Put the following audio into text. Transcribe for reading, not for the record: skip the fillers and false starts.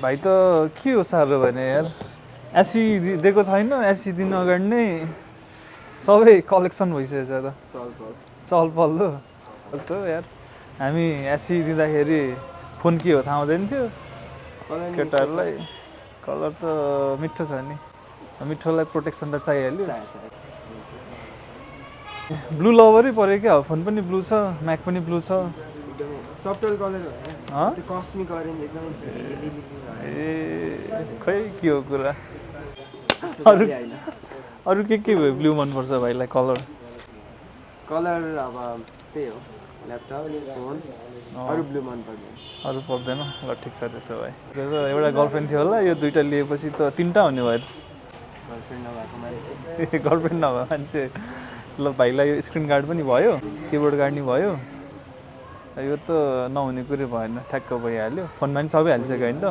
भाइ त के हो साह्रो भने यार एसी दिएको छैन एसी दिन अगाडि नै सबै कलेक्सन भइसकेछ त चल पल्लो त यार हामी एसी दिँदाखेरि फोन के हो थाहा हुँदैन थियो केटाहरूलाई कलर त मिठो छ नि मिठोलाई प्रोटेक्सन त चाहिहाल्यो ब्लू लभरै पऱ्यो क्या फोन पनि ब्लू छ म्याक पनि ब्लू छ सफ्टवेयर कलर हो त्यो कस्मिक अरेन्ज एकदमै ए खै के हो कुरा अरू के भयो ब्लू मनपर्छ भाइलाई कलर अब त्यही हो ल्यापटप फोन अरू ब्लू मन पर्दैन अरू पर्दैन ल ठिक छ त्यसो भए एउटा गर्लफ्रेन्ड थियो होला यो दुइटा लिएपछि त तिनवटा हुने भयो गर्लफ्रेन्ड नभएको मान्छे गर्लफ्रेन्ड नभएको मान्छे ल भाइलाई यो स्क्रिन गार्ड पनि भयो किबोर्ड गार्ड नि भयो यो त नहुने कुरै भएन ठ्याक्क भइहाल्यो फोनमा पनि सबै हालिसक्यो होइन त